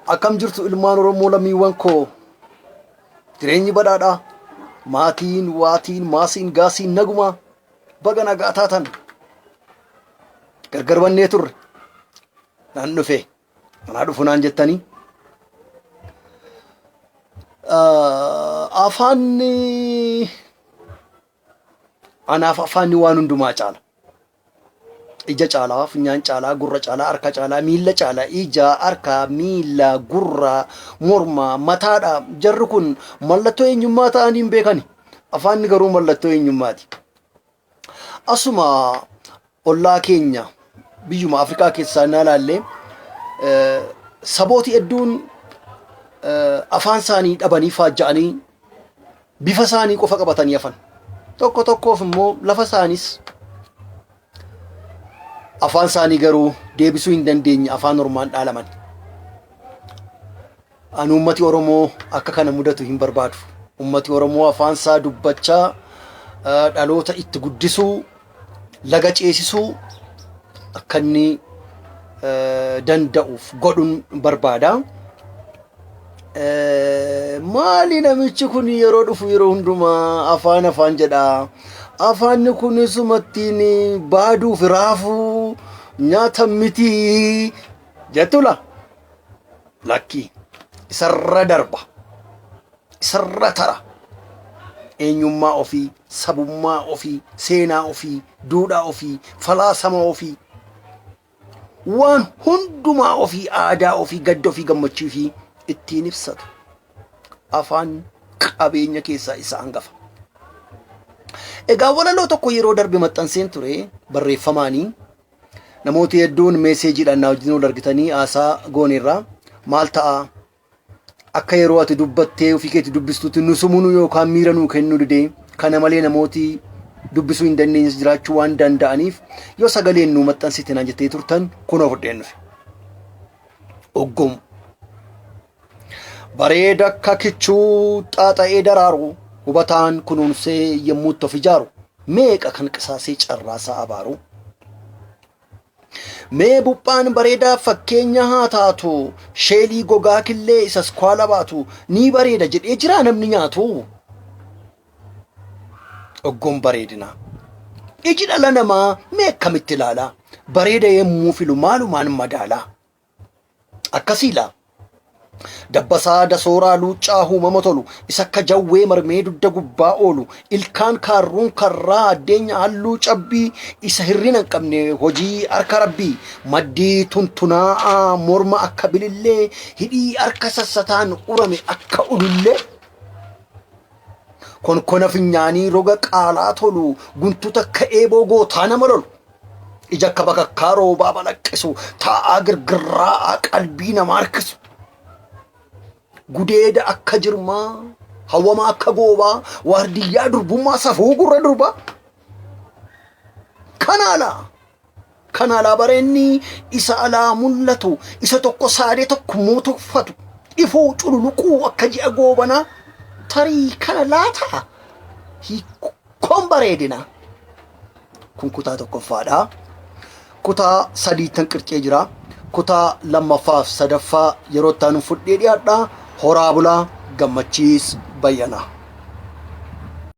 Akkam jirtu ilmaan Oromoo lammiiwwan koo? Jireenyi badhaadhaa. Maatiin, waatiin, maasiin, gaasiin nagumaa. Baga nagaa taatan. Gargar bannee turre. Nan dhufe. Anaa dhufu naan jettanii. Afaanni anaaf afaanni waan hundumaa caala. Ija caalaa, funyaan caalaa, gurra caalaa, harka caalaa, miilla caalaa, ija, harka, miilla, gurra, morma, mataadha. Jarri kun mallattoo eenyummaa ta'anii hin beekani. Afaanni garuu mallattoo eenyummaati. Asuma ollaa keenya biyyuma Afrikaa keessaa naa ilaalle sabooti hedduun afaan isaanii dhabanii faajja'anii bifa isaanii qofa qabatanii hafan. Tokko tokkoof immoo lafa isaaniis afaan isaanii garuu deebisuu hin dandeenye afaan ormaan dhaalaman. Ani uummati Oromoo akka kana mudatu hin barbaadu. Uummati Oromoo afaan isaa dubbachaa dhaloota itti guddisuu, laga ceesisuu akka inni danda'uuf godhuun barbaada. Maali namichi kun yeroo dhufu yeroo hundumaa afaan afaan jedha. Afaanni kun isumattiin baaduuf raafuu nyaata miti jettula. Lakki isarra darba. Isarra tara. Eenyummaa ofii, sabummaa ofii, seenaa ofii, duudhaa ofii, falaasama ofii waan hundumaa ofii aadaa ofii gadda ofii gammachuu ofii ittiin ibsatu. Afaan qabeenya keessaa isa hangafa. Egaa walaloo tokko yeroo darbe maxxanseen ture barreeffamaanii namooti hedduun meeseejiidhaan na wajjin wal argitanii haasaa gooneerra maal ta'a akka yeroo ati dubbattee ofii keetti dubbistutti nu sumunuu yookaan miira nuu kennuu didee kana malee namooti dubbisuu hin dandeenyes jiraachuu waan danda'aniif yoo sagaleen nuu maxxansite naan jettee turtan kunoo fudheen dhufe. Oggum. Bareeda akka kichuu xaaxa'ee daraaru hubataan kunuunsee yommuu itti of ijaaru meeqa kan qisaasee carraasaa abaaru. Mee buphaan bareedaa fakkeenya haa taatu sheelii gogaa killee isa skwala baatu ni bareeda jedhee jiraa namni nyaatu. Oggoon bareedinaa. Iji dhala namaa mee akkamitti ilaala? Bareeda yemmuu filu maalumaan madaala? Akkasii laa. Dabbasaa dasooraa luuccaa uumama tolu isa akka jawwee marmee dugda gubbaa oolu ilkaan kaarruun karraa addeenya halluu cabbii isa hirrina hin qabne hojii harka rabbii maddii tuntunaa'aa morma akka bilillee hidhii harka sassataan urame akka ulullee konkona finyaanii roga qaalaa tolu guntuta akka eeboo gootaa nama lolu Ija akka bakakkaa roobaa balaqqisu, taa'aa girgirraa'aa qalbii namaa harkisu. Gudeeda akka jirmaa, hawwamaa akka goobaa, waardiyyaa durbummaa safuu gurra durbaa. Kana alaa kana alaa bareenni isa alaa mul'atu, isa tokko saadee tokko immoo tuffatu, ifuu cululuquu akka ji'a goobanaa, tarii kana laata hiikkoon bareedinaa. Kun kutaa tokkoffaadha. Kutaa sadiittan qircee jira. Kutaa lammaffaa fi sadaffaa yeroo itti aanu fudhee dhiyaadha. Horaa bulaa gammachiis bayyanaa.